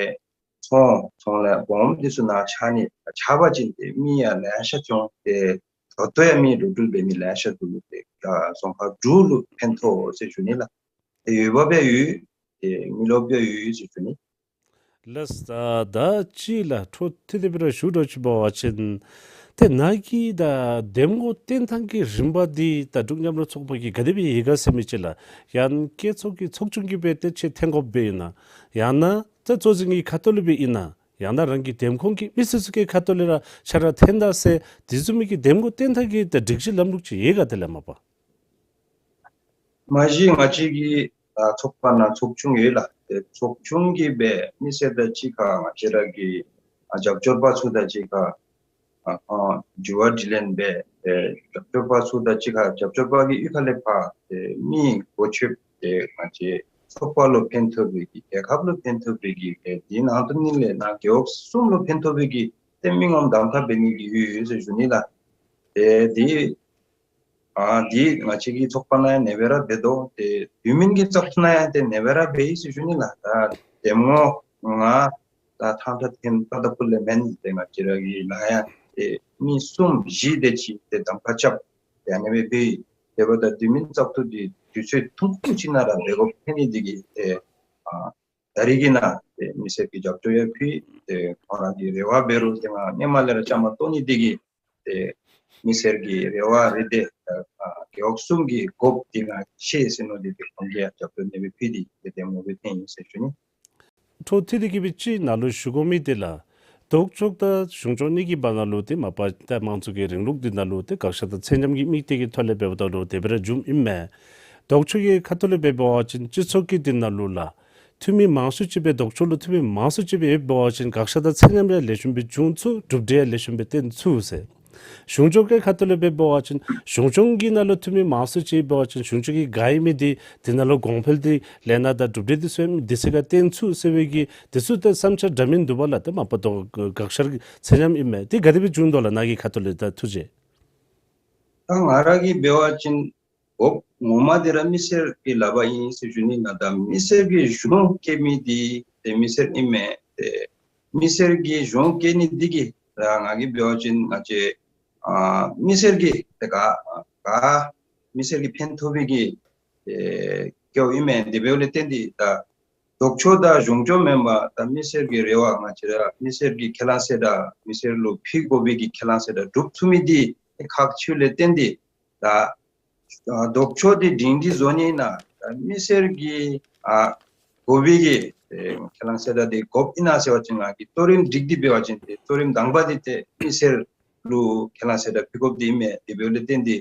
ཚོང་ཚོང་ལས་སྦོམ་འདི་ཚུ་ནཱ་ཆགས་ནི་ཆགས་པ་ཅིན་ཏེ་མི་ཡང་ལེ་ཤ་འགྱོ། ཏེ་ད་ལྟོ་ཡང་མི་འགྲོ་འགྲུལ་འབད་མི་ལེ་ཤ་འདུག། ཏེ་ད་རྫོང་ཁག་དྲུག་ལུ་ཕན་ཐོགས་ཟེར་ཞུ་ནི་ལགས། ཏེ་འོས་འབབ་སྦེ་ཡོད། ཏེ་མི་རློབས་སྦེ་ཡོད་ཟེར་ཞུ་ནི། ལགས། ད་ཅི་ལགས་འཕྲོ་མཐུད་དེ་སྦེ་ར་ཞུ་འགྱོ་ཅི་འབད་བ་ཅིན་ཏེ་ནཱ་གི་ད་འདེམས་ངོ་བསྟེན་ཐངས་ཀྱི་རིམ་པ་འདི་ད་འབྲུག་མཉམ་རུབ་ཚོགས་པ་གིས་ག་དེ་སྦེ་ཡོད་ག་ཟེར་མི་ཅིག་ལགས། ཡང་ན་སྐྱེད་ཚོགས་ཀྱི་ཚོགས་ཆུང་གིས་སྦེ་ཏེ་ཁྱོད་འཐོན་དགོཔ་སྦེ་ཨིན་ན། ཡང་ན་ད་གཙོ་འཛིན་གྱི་ཁ་ཐུག་ལས་སྦེ་ཨིན་ན། ཡང་ན་རང་གི་འདེམས་ཁོངས་ཀྱི་མི་སེར་ཚུ་གི་ཁ་ཐུག་ལས་ར་ཁྱོད་ར་འཐོན་ད་ཟེར་དེ་བཟུམ་མའི་གི་འདེམས་ངོ་བསྟེན་ཐངས་ཀྱི་ད་སྒྲིག་གཞི་ལམ་ལུགས་ཅིག་ཡོད་ག་དེ་ལས་མ་པ། མ་གཞི་ང་བཅས་ཀྱི་ཨ་ཚོགས་པ་ནང་ཚོགས་ཆུང་ཡོད་ལགས། ཏེ་ཚོགས་ཆུང་གིས་སྦེ་མི་སེར་དང་གཅིག་ཁར་ང་བཅས་ར་གི་ཨ་རྒྱབ་སྐྱོར་པ་ཚུ་དང་གཅིག་ཁར་ཨ་ཨ་དྲི་བ་དྲིས་ལན་འབད། ཏེ་རྒྱབ་སྐྱོར་པ་ཚུ་དང་གཅིག་ཁར་རྒྱབ་སྐྱོར་པ་གི་གཡུས་ཁ་ལས་ཕར་ཏེ་མི་འགོ་ཁྲིདཔ་ཏེ་ང་བཅས་ཚོགས་པ་ལུ་ཕན་ཐོགས་པའི་གི་རྒྱལ་ཁབ་ལུ་ཕན་ཐོགས་པའི་གི་ཏེ་དེ་ནང་དུ་ནི་ལས་ནཱ་རྒེད་འོག་གསུམ་ལུ་ཕན་ཐོགས་པའི་གི་ཏེ་མི་ངོམ་གདམ་ཁ་འབད་ནི་གི་ཡོད་ཡོད་ཟེར་ཞུ་ནི་ལགས། ཏེ་དེ་ཨ་འདི་ང་བཅས་ཀྱི་ཚོགས་པ་ནང་ཡང་ཨ་ནེ་སྦེ་ར་འབད་དོ། ཏེ་དུས་མིན་གྱི་ཚོགས་པ་ནང་ཡང་ཏེ་ཨ་ནེ་སྦེ་ར་འབད་ཡི་ཟེར་ཞུ་ནི་ལགས། ད་འདེམས་ངོ་ང་ད་ཐང་ཐ་འཐོན་པ་ད་ཕུལ་ལས་མེན། ཏེ་ང་བཅས་ར་གི་ནང་ཡང་ཏེ་མི་གསུམ་བཞི་དེ་ཅིག་ཏེ་གདམ་ཁ་རྐྱབ། ཏེ་ཨ་ནེ་སྦེ་འབད་ཡི། དེ་འབདཝ་ད་དུས་མིན་ཚོགས་ཐུག་འདི་དུས་ཚོད་ཐུང་ཀུ་ཅིག་ནང་ར་འབད་དགོཔ་ཐོན་ནི་འདི་གིས་ཏེ་ཨ་ད་རིས་ཀྱི་ནང་ཏེ་མི་སེར་གྱི་རྒྱབ་སྐྱོར་ཡང་ཕུལ། ཏེ་ཁོང་ར་གི་རེ་བ་འབད་རུང་ཏེ་ང་ཧེ་མ་ལས་ར་བཅའ་མར་གཏོགས་ནི་འདི་གིས་ཏེ་མི་སེར་གྱི་རེ་བ་རེ་ཏེ་ཨ་རྒེད་འོག་གསུམ་གྱི་དགོཔ་འདི་ང་ཤེས་ཟེར་མནོ་སྟེ་ཏེ་ཁོང་གིས་ཡང་རྒྱབ་སྐྱོར་ཨ་ནེ་སྦེ་ཕུལ་ཏེ་ཏེ་འདེམས་ངོ་སྦེ་འཐོན་ཡི་ཟེར་ཞུ་ནི། འཕྲོ་མཐུད་དེ་གིས་སྦེ་ཅིག་ནཱ་ལུ་ཞུ་དགོ་མི་འདི་ལགས། ལྡོག་ཕྱོགས་དང་གཞུང་ཕྱོགས་གཉིས་ཀྱི་བར་ན་ལུ་ཏེ་མ་པ་ཏེ་དམངས་གཙོ་གི་རིང་ལུགས་འདི་ནང་ལུ་ཏེ་དགག་བཞག་དང་ཚད་མཉམ་གྱི་དམིགས་གཏད་ཀྱི་ཐོག་ལས་འབདཝ་ད་ལུ་དེ་སྦེ་ར་བྱུངམ་ཨིན་མས། ལྡོག་ཕྱོགས་ཀྱི་ཁ་ཐུག་ལས་འབད་བ་ཅིན་སྤྱི་ཚོགས་ཀྱི་འདི་ནང་ལུ་ལགས། འཐུས་མི་མང་སུ་ཅིག་སྦེ་ལྡོག་ཕྱོགས་ལུ་འཐུས་མི་མང་སུ་ཅིག་སྦེ་ཡོདཔ་འབད་བ་ཅིན་དགག་བཞག་དང་ཚད་མཉམ་ཡང་ལེགས་ཤོམ་སྦེ་བྱུང་ཚུགས། གྲུབ་འབྲས་ཡང་ལེགས་ཤོམ་སྦེ་བཏོན་ཚུགས་ཟེར། གཞུང་ཕྱོགས་ཀྱི་ཁ་ཐུག་ལས་འབད་བ་ཅིན་གཞུང་ཕྱོགས་ཀྱི་ནང་ལུ་འཐུས་མི་མང་སུ་ཅིག་འབད་བ་ཅིན་གཞུང་ཕྱོགས་ཀྱི་དགའ་ཡི་མི་འདི་འདི་ནང་ལུ་གོང་འཕེལ་འདི་ལས་སྣ་དང་གྲུབ་འབྲས་འདི་ཚུ་ཡང་དེ་ཚུ་ག་བཏོན་ཚུགས་ཟེར་བའི་གི་དེ་ཚུ་ཏེ་བསམ་འཆར་འདྲ་མིན་འདུག་པ་ལགས། ཏེ་མ་པ་ཏེ་དགག་བཞག་ཚད་མཉམ་ཨིན་མས། དེ་ག་དེ་སྦེ་བྱུང་དོ་ལགས། ནཱ་གི་ཁ་ཐུག་ལས་ད་ཐུགས་རྗེ། ད་ང་ར་གིས་འབད་བ་ཅིན་དགོཔ་ངོ་མ་འདི་ར་མི་སེར་གྱི་ལག་པར་ཨིན་ཟེར་ཞུ་ནི་ལགས། ད་མི་སེར་གྱི་གཞུང་བཀལ་མི་འདི་ཏེ་མི་སེར་ཨིན་མས། ཏེ་མི་སེར་གྱི་གཞུང་བཀལ་ནི་འདི་གིས་ད་ང་གིས་འབད་བ་ཅིན་ང་བཅས་ཨ་མི་སེར་གྱི་ཏེ་ག་ག་མི་སེར་གྱི་ཕན་ཐོགས་པའི་གི་ཨེ་བཀལཝ་ཨིན་མས། དེ་འབདཝ་ལས་བརྟེན་ཏེ་ད་ལྡོག་ཕྱོགས་དང་གཞུང་ཕྱོགས་མེན་པར་ད་མི་སེར་གྱི་རེ་བ་ང་བཅས་ར་མི་སེར་གྱི་ཁས་བླངས་ཟེར་ད་མི་སེར་ལུ་ཕུལ་དགོ་པའི་གི་ཁས་བླངས་ཟེར་ད་སྒྲུབ་ཚུགས་མི་འདི་ཁག་ཆེཝ་ལས་བརྟེན་ཏེ་ད་ཨ་ལྡོག་ཕྱོགས་འདི་སྒྲིང་སྒྲི་བཟོ་ནི་ཨིན་ན་ད་མི་སེར་གྱི་ཨ་དགོ་པའི་གི་ཨེ་ཁས་བླངས་ཟེར་ད་འདི་དགོཔ་ཨིན་ན་ཟེར་བ་ཅིན་ང་གིས་གཙོ་རིམ་སྒྲིག་སྟེ་འབད་བ་ཅིན་ཏེ་གཙོ་རིམ་དང་པ་འདི་ཏེ་མི་སེར་ ལུ་ཁས་བླངས་གསལ་བསྒྲགས་ཕུལ་དགོཔ་འདི་ཨིན་མས། དེ་འབདཝ་ལས་བརྟེན་ཏེ་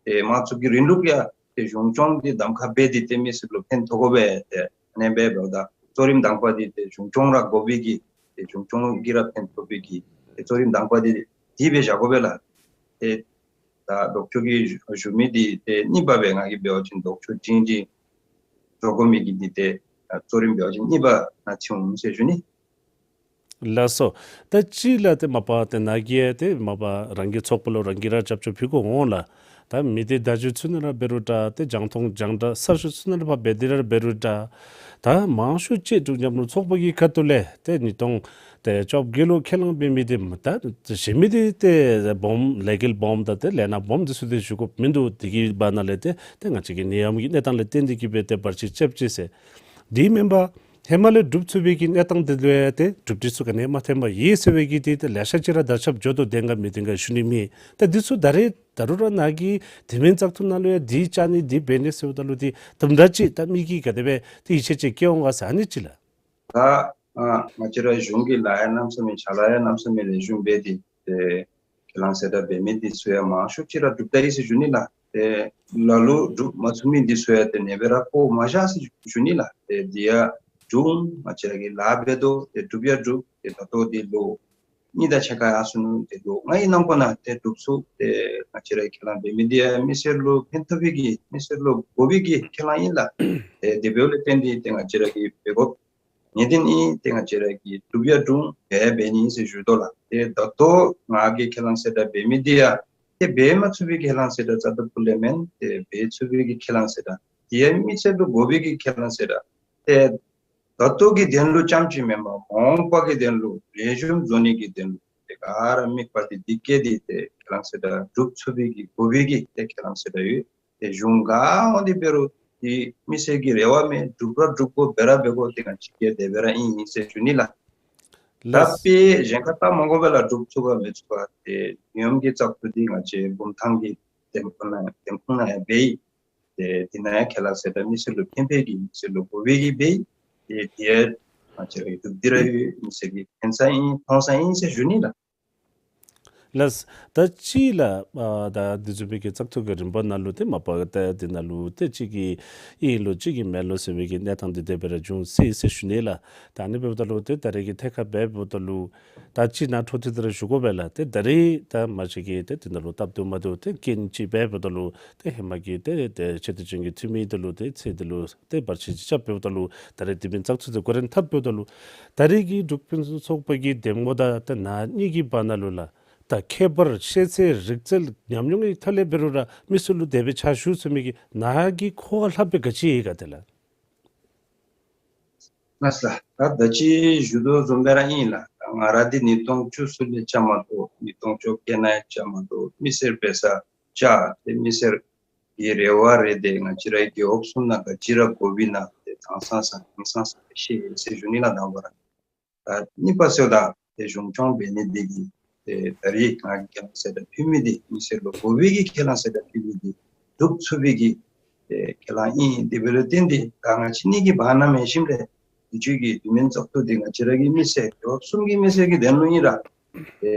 ཏེ་དམངས་གཙོ་གི་རིང་ལུགས་ཡང་ཏེ་གཞུང་སྐྱོང་འདི་གདམ་ཁ་འབད་དེ་ཏེ་མི་སེར་ལུ་ཕན་ཐོགས་དགོ་པས། ཏེ་ཨ་ནི་སྦེ་འབདཝ་ད་གཙོ་རིམ་དང་པ་འདི་ཏེ་གཞུང་སྐྱོང་ར་དགོ་པའི་གི་ཏེ་གཞུང་སྐྱོང་གིས་ར་ཕན་ཐོགས་པའི་གི་ཏེ་གཙོ་རིམ་དང་པ་འདི་འདི་སྦེ་བཞག་དགོ་པས་ལགས། ཏེ་ད་ལྡོག་ཕྱོགས་ཀྱིས་ཞུ་ཞུ་མི་འདི་ཏེ་གཉིས་པ་སྦེ་ང་གིས་འབད་བ་ཅིན་ལྡོག་ཕྱོགས་ཅན་ཅིག་འགྱོ་དགོ་མི་གི་འདི་ཏེ་གཙོ་རིམ་འབད་བ་ཅིན་གཉིས་པ་ནང་ཚུད་འོང་ཟེར་ཞུ་ནི། ལགས་སོ། ད་ཅི་ལགས་ཏེ་མ་པ་ཏེ་ནཱ་གིས་ཡང་ཏེ་མ་པ་རང་གི་ཚོགས་པ་ལུ་རང་གིས་ར་རྒྱབ་སྐྱོར་ཕུལ་དགོ་འོང་ལགས། ད་མི་སྡེ་བརྡ་བརྒྱུད་ཚུ་ནང་ར་འབད་རུང་འདྲ་ཏེ་རྒྱང་མཐོང་རྒྱང་བསྒྲགས་གསར་ཤོག་ཚུ་ནང་ར་ཕར་འབད་དེ་ར་འབད་རུང་འདྲ། ད་མང་ཤོས་ཅིག་འབྲུག་མཉམ་རུབ་ཚོགས་པ་གི་ཁ་ཐུག་ལས་ཏེ་ཉིས་སྟོང་ཏེ་བཅོ་བརྒྱད་ལུ་ཁས་བླངས་འབད་མི་འདི་ད་གཞན་མི་འདི་ཏེ་སྦོམ་ལས་འགུལ་སྦོམ་དང་ཏེ་ལས་སྣ་སྦོམ་འདི་ཚུ་ཏེ་ཞུ་དགོཔ་མིན་འདུག། དེ་གི་བར་ན་ལས་ཏེ་ཏེ་ང་བཅས་ཀྱི་ནད་ཡམས་ཀྱི་གནས་སྟངས་ལས་བརྟེན་ཏེ་གིས་སྦེ་ཏེ་བར་ཆད་རྐྱབ་ཅི་ཟེར། དེ་མེན་པར་ཧེ་མ་ལས་སྒྲུབ་ཚུགས་པའི་གི་གནས་སྟངས་འདི་ལུ་ཡང་ཏེ་གྲུབ་འབྲས་ཚུ་ག་ནི་ཡང་མ་ཐོན་པར་ཡོད་ཟེར་བའི་གི་འདི་ཏེ་ལེ་ཤ་ཅིག་ར་དར་ཁྱབ་འགྱོ་དོ། བདེན་ག་མི་བདེན་ག་ཞུ་ནི་མེད། ད་འདི་ཚུ་ད་རེས་ད་རུང་ར་ནཱ་གིས་དེ་མིན་བཙག་འཐུ་ནང་ལུ་ཡང་འདི་བཅའ་ནི་འདི་འབད་ནི་ཟེརཝ་ད་ལུ་ཏེ་དུམ་གྲ་ཅིག་ད་མི་གིས་ག་དེ་སྦེ་ཏེ་ཡིད་ཆེས་ཅིག་བསྐྱེད་འོང་ག་ཟེར་ཨ་ནི་ཅིག་ལགས། ད་ཨ་ང་བཅས་ར་གཞུང་གི་ལཱ་ཡང་གནམ་མེད་ས་མེད་ཕྱག་ལཱ་ཡང་གནམ་མེད་ས་མེད་ལེགས་ཤོམ་འབད་དེ་ཏེ་ཁས་བླངས་གསལ་བསྒྲགས་འབད་མི་འདི་ཚུ་ཡང་མང་ཤོས་ཅིག་ར་གྲུབ་ད་ཡི་ཟེར་ཞུ་ནི་ལགས། ཏེ་ལ་ལུ་གྲུབ་མ་ཚུགས་མི་འདི་ཚུ་ཡང་ཏེ་ཨ་ནེ་སྦེ་ར་བཀོ་མ་བཞག་ཟེར་ཞུ་ནི་ལགས། ཏེ་འདི་ཡང་འབྲུག་ང་བཅས་ར་གིས་ལཱ་འབད་དོ། ཏེ་གྲུབ་ཡང་གྲུབ། ཏེ་ད་ལྟོ་འདི་ལོ་གཉིས་དང་ཕྱེད་ཀ་ཡར་སོ་ནུག། ཏེ་ལོ་ལྔའི་ནང་འཁོད་ནང་ཏེ་གྲུབ་ཚུགས། ཏེ་ང་བཅས་ར་ཁས་བླངས་འབད་མི་འདི་ཡང་མི་སེར་ལུ་ཕན་ཐོགས་པའི་གི་མི་སེར་ལུ་དགོ་པའི་གི་ཁས་བླངས་ཨིན་ལགས། ཏེ་དེ་འབདཝ་ལས་བརྟེན་ཏེ་ཏེ་ང་བཅས་ར་གིས་འབད་དགོཔ་ངེས་བདེན་ཨིན། ཏེ་ང་བཅས་ར་གིས་གྲུབ་ཡང་གྲུབ་འབད་འབད་ནི་ཨིན་ཟེར་ཞུ་དོ་ལགས། ཏེ་ད་ལྟོ་ང་གིས་ཁས་བླངས་གསལ་བསྒྲགས་འབད་མི་འདི་ཡང་ཏེ་འབད་མ་ཚུགས་པའི་གི་ཁས་བླངས་གསལ་བསྒྲགས་རྩ་དང་ཕུ་ལས་མེན། ཏེ་འབད་ཚུགས་པའི་གི་ཁས་བླངས་གསལ་བསྒྲགས། ཏེ་ཡང་མི་སེར་ལུ་དགོ་པའི་གི་ཁས་བླངས་གསལ་བསྒྲགས། ཏེ་ད་ལྟོ་གི་དོན་ལུ་རྐྱངམ་ཅིག་མེན་པར་མ་འོངས་པ་གི་དོན་ལུ་ལེགས་ཤོམ་བཟོ་ནི་གི་དོན་ལུ་ཏེ་ག་ར་དམིགས་པ་འདི་འདི་བསྐྱེད་དེ་ཏེ་ཁས་བླངས་གསལ་བསྒྲགས་གྲུབ་ཚུགས་པའི་གི་དགོ་པའི་གི་ཏེ་ཁས་བླངས་གསལ་བསྒྲགས་ཡོད། ཏེ་གཞུང་ག་འོང་སྟེ་འབད་རུང་ཏེ་མི་སེར་གྱི་རེ་བ་མས། གྲུབ་ར་གྲུབ་དགོ། འབད་ར་འབད་དགོ། ཏེ་ང་བཅས་ཀྱིས་དེ་སྦེ་ར་ཨིན་ཨིན་ཟེར་ཞུ་ནི་ལགས། ད་ལགས། དཔེ་གཞན་ཁར་བལྟ་མ་དགོ་པས་ལགས། གྲུབ་ཚུགས་ག་མི་ཚུགས་ག་ཏེ་ཡོམ་གྱི་བཙག་འཐུ་འདི་ང་བཅས་བུམ་ཐང་གི་འདེམས་ཁོངས་ནང་འདེམས་ཁོངས་ནང་ཡང་འབད་ཡི། ཏེ་འདི་ནང་ཡང་ཁས་བླངས་གསལ་བསྒྲགས་མི་སེར་ལུ་ཕན་པའི་གི་མི་སེར་ལུ་དགོ་པའི་གི་འབད་ཡི། ཏེ་འདི་ཡང་ང་བཅས་ར་གྲུབ་སྟེ་ར་ཡོད། མི་སེར་གྱིས་ཕན་ས་ཨིན་མཐོང་ས་ཨིན་ཟེར་ཞུ་ནི་ལགས། ལགས། ད་ཅི་ལགས། ཨ་ད་འདི་བཟུམ་མའི་གི་བཙག་འཐུ་གི་རིམ་པ་ནང་ལུ་ཏེ་མ་པ་ཏེ་འདི་ནང་ལུ་ཏེ་གཅིག་གིས་ཨིན་ལོ་གཅིག་གིས་མེན་ལོ་ཟེར་བའི་གི་གནས་སྟངས་འདི་དེ་སྦེ་ར་འབྱུང་སྲིད་ཟེར་ཞུ་ནི་ལགས། ད་ཨ་ནི་འབདཝ་ད་ལུ་ཏེ་ད་རེས་ཀྱི་ཐད་ཁར་འབདཝ་ད་ལུ་ད་ཅི་ནཱ་འཕྲོ་མཐུད་དེ་ར་ཞུ་དགོ་པས་ལགས། ཏེ་ད་རེས་ད་མ་གཞི་གི་ཏེ་འདི་ནང་ལུ་སྟབས་བདེ་མ་བདེཝ་ཏེ་རྐྱེན་ཅིག་འབདཝ་ད་ལུ་ཏེ་ཧེ་མ་གི་ཏེ་ཏེ་ཆེ་བསྟོད་ཅན་གྱི་འཐུས་མི་འདི་ལུ་ཏེ་ཚེ་འདི་ལུ་ཏེ་བར་ཆད་ཅིག་རྐྱབ་འབདཝ་ད་ལུ་ད་རེས་དེ་མིན་བཙག་འཐུ་འདི་འགོ་འདྲེན་འཐབ་འབདཝ་ད་ལུ་ད་རེས་ཀྱི་འབྲུག་ཕུན་སུམ་ཚོགས་པ་གི་འདེམས་ངོ་དང་ཏེ་ནཱ་གཉིས་ཀྱི་བར་ན་ལུ་ལགས། ད་ཁྱད་པར་ཤེས་ཚད་རིག་རྩལ་ཉམས་མྱོང་གི་ཐོག་ལས་འབད་རུང་ར་མི་སེར་ལུ་དེ་སྦེ་ཕྱག་ཞུ་ཚུགས་མི་གི་ནཱ་གི་ཁོ་བ་ལྷག་པའི་ག་ཅི་ཡོད་ག་ཏེ་ལགས། ལགས་སོ་ལགས། ད་ད་ཅི་ཞུ་དོ་བཟུམ་སྦེ་ར་ཨིན་ལགས། ང་ར་འདི་ཉིས་སྟོང་བཅུ་གསུམ་ལས་བཅའ་མར་གཏོགས་ཉིས་སྟོང་བཅོ་བརྒྱད་ནང་ཡང་བཅའ་མར་གཏོགས་མི་སེར་འབད་སར་བཅར་ཏེ་མི་སེར་གྱི་རེ་བ་རེ་ཏེ་ང་བཅས་རའི་རྒེད་འོག་གསུམ་ནང་ག་ཅི་ར་དགོ་པའི་ནང་ཏེ་དྭངས་སང་སང་དྭངས་སང་སང་སྦེ་ཤེས་ཟེར་ཞུ་ནི་ལགས། དང་པ་ར། ཨ་གཉིས་པ་ཟེརཝ་ད་ཏེ་གཞུང་སྐྱོང་འབད་ནི་འདི་གིས་ཏེ་ད་རེས་ང་གིས་ཁས་བླངས་གསལ་བསྒྲགས་ཕུལ་མི་འདི་མི་སེར་ལུ་དགོ་པའི་གི་ཁས་བླངས་གསལ་བསྒྲགས་ཕུལ་མི་འདི་གྲུབ་ཚུགས་པའི་གི་ཏེ་ཁས་བླངས་ཨིན། དེ་འབདཝ་ལས་བརྟེན་ཏེ་ད་ང་བཅས་གཉིས་ཀྱི་བར་ན་མེན་ཞིནམ་ལས་དུས་ཅི་གི་དུས་མིན་བཙག་འཐུ་འདི་ང་བཅས་ར་གི་མི་སེར་རྒེད་འོག་གསུམ་གྱི་མི་སེར་གྱི་དོན་ལུ་ཨིན་ར་ཏེ་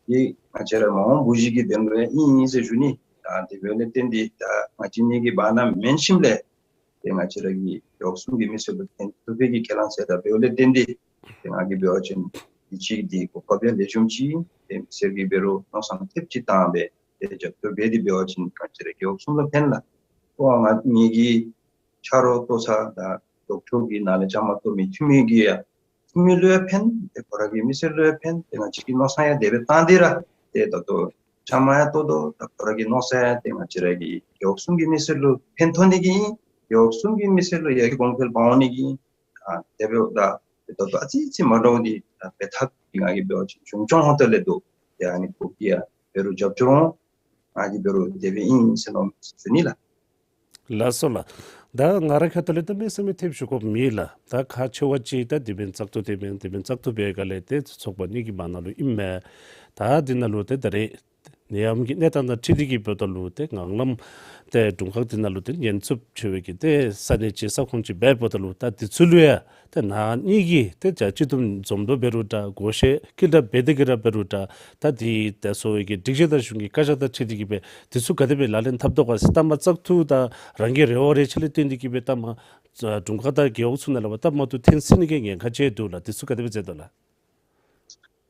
འདི་ང་བཅས་ར་མ་འོངས་བུ་གཞི་གི་དོན་ལུ་ཡང་ཨིན་ཨིན་ཟེར་ཞུ་ནི། ད་དེ་འབདཝ་ལས་བརྟེན་ཏེ་ད་ང་བཅས་གཉིས་ཀྱི་བར་ན་མེན་ཞིནམ་ལས་ཏེ་ང་བཅས་ར་གི་རྒེད་འོག་གསུམ་གྱི་མི་སེར་ལུ་ཕན་ཐོགས་པའི་གི་ཁས་བླངས་གསལ་བསྒྲགས་འབདཝ་ལས་བརྟེན་ཏེ་ཏེ་ང་གིས་འབད་བ་ཅིན་འདི་ཅིག་འདི་གོ་སྐབས་ཡང་ལེགས་ཤོམ་ཅིག་ཨིན། ཏེ་མི་སེར་གྱིས་འབད་རུང་མནོ་བསམ་ཐེབས་ཅིག་བཏང་སྦེ་ཏེ་རྒྱབ་སྐྱོར་འབད་དེ་འབད་བ་ཅིན་ང་བཅས་ར་རྒེད་འོག་གསུམ་ལུ་ཕན་ལགས། ཨོ་ང་ངེ་གི་ཆ་རོགས་ཏོ་ཚ་དང་ལྡོག་ཕྱོགས་ཀྱི་ནང་ལས་བཅའ་མར་གཏོགས་མི་འཐུས་མི་གིས་ཡང་འཐུས་མི་ལུ་ཡང་ཕན། ཏེ་ཁོ་ར་གི་མི་སེར་ལུ་ཡང་ཕན། ཏེ་ང་བཅས་ཀྱིས་མནོ་བསམ་ཡང་དེ་སྦེ་བཏང་སྟེ་ར་ཏེ་ད་ལྟོ་བཅའ་མར་ཡང་གཏོགས་དོ། ད་ཁོ་ར་གི་མནོ་བསམ་ཡང་ཏེ་ང་བཅས་ར་གི་རྒེད་འོག་གསུམ་གྱི་མི་སེར་ལུ་ཕན་ཐོགས་ནི་གི་ཨིན། རྒེད་འོག་གསུམ་གྱི་མི་སེར་ལུ་ཡར་རྒྱས་གོང་འཕེལ་འབག་འོང་ནི་གི་ཨིན། ཨ་དེ་འབདཝ་ད་ཏེ་ད་ལྟོ་ཨ་ཙི་ཙི་མ་འདྲཝ་འདི་ད་འབད་ཐབས་ཀྱི་ང་གིས་འབད་བ་ཅིན་གཞུང་སྐྱོང་ཧོང་ཏོ་ལས་འདུག། ཏེ་ཨ་ནི་གུ་གི་ཡང་འབད་རུང་རྒྱབ་སྐྱོར་འོང་། ང་གིས་འབད་རུང་དེ་སྦེ་ཨིན་ཟེར་མནོ་ཞུ་ནི་ལགས། ལགས་སོ་ལགས། ད་ང་རའི་ཁ་ཐུག་ལས་ད་མེད་ས་མེད་ཐེབས་ཞུ་དགོཔ་མེད་ལགས། ད་ཁག་ཆེ་བ་ཅིག་ད་དེ་མིན་བཙག་འཐུ་དེ་མིན་དེ་མིན་བཙག་འཐུ་འབད་ག་ལས་ཏེ་ཚོགས་པ་གཉིས་ཀྱི་བར་ན་ལུ་ཨིན་མས། ད་འདི་ནང་ལུ་ཏེ་ད་རེས་ ནད་ཡམས་ཀྱི་གནས་སྟངས་དང་འཁྲིལ་ཏེ་གིས་འབདཝ་ད་ལུ་ཏེ་ངང་ལམ་ཏེ་དྲུང་ཁག་འདི་ནང་ལུ་ཏེ་ཉེན་ཚབས་ཆེ་བའི་གི་ཏེ་ས་གནས་ཅིག་ས་ཁོངས་ཅིག་འབདཝ་ད་ལུ་ད་འདི་ཚུ་ལུ་ཡང་ཏེ་ན་ཧིང་གི་ཏེ་ཅ་སྤྱི་འདོམས་འཛོམས་འདུ་འབད་རུང་འདྲ་གོ་ཤེས་སྐྱེལ་འདྲ་འབད་དེ་གིས་ར་འབད་རུང་འདྲ་ད་འདི་ཏེ་གསོ་བའི་གི་སྒྲིག་གཞི་དང་གཞུང་གི་བཀའ་ཤག་དང་འཁྲིལ་ཏེ་གིས་སྦེ་འདི་ཚུ་ག་དེ་སྦེ་ལག་ལེན་འཐབ་དོ་ག་ཟེར་ལྟ་མ་བཙག་འཐུ་དང་རང་གི་རེ་བ་རེ་ཆ་ལས་བརྟེན་ཏེ་གིས་སྦེ་ལྟ་མ་དྲུང་ཁག་དང་རྒེད་འོག་ཚུ་ནང་ལས་ཕར་སྟབས་མ་བདེཝ་ཐོན་སྲིད་ནི་གི་ཉེན་ཁ་ཅིག་འདུག་ལགས། འདི་ཚུ་ག་དེ་སྦེ་མཇལ་དོ་ལགས།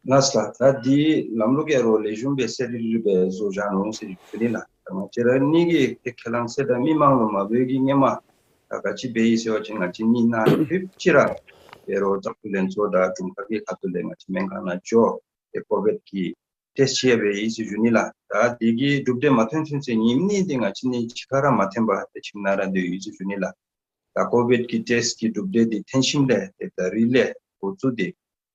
ལགས་སོ་ལགས། ད་འདི་ལམ་ལུགས་ཀྱི་རོགས་ལེགས་ཤོམ་སྦེ་གསལ་རི་རི་སྦེ་བཟོ་བཞག་ནུག་ཟེར་ཞུ་ནི་ལགས། ད་ང་བཅས་ར་གཉིས་ཀྱིས་ཏེ་ཁས་བླངས་ཟེར་ད་མི་མང་ལུ་མ་འབོད་ཀྱི་སྔོན་མ་ད་ག་ཅི་འབད་ཡི་ཟེར་བ་ཅིན་ང་བཅས་གཉིས་ནང་ལུ་ཕུལ་ཅི་ར་ཏེ་རོགས་བཙག་འཐུ་ལྷན་ཚོགས་དང་དྲུང་ཁག་གི་ཁ་ཐུག་ལས་ང་བཅས་སྨན་ཁང་ནང་འགྱོ་ཏེ་ཀོ་བིཌ་གི་ཊེསཊ་ཅིག་ཡང་འབད་ཡི་ཟེར་ཞུ་ནི་ལགས། ད་འདི་གི་གྲུབ་འབྲས་མ་ཐོན་ཚུན་ཚོད་ཉིནམ་གཉིས་འདི་ང་བཅས་གཉིས་གཅིག་ཁར་ར་མ་ཐོན་པར་ཏེ་ཁྱིམ་ནང་ར་སྡོད་ཡི་ཟེར་ཞུ་ནི་ལགས། ད་ཀོ་བིཌ་གི་ཊེསཊ་གི་གྲུབ་འབྲས་འདི་ཐོན་ཞིནམ་ལས་ཏེ་ད་རིས་ལས་འགོ་བཙུགས་ཏེ་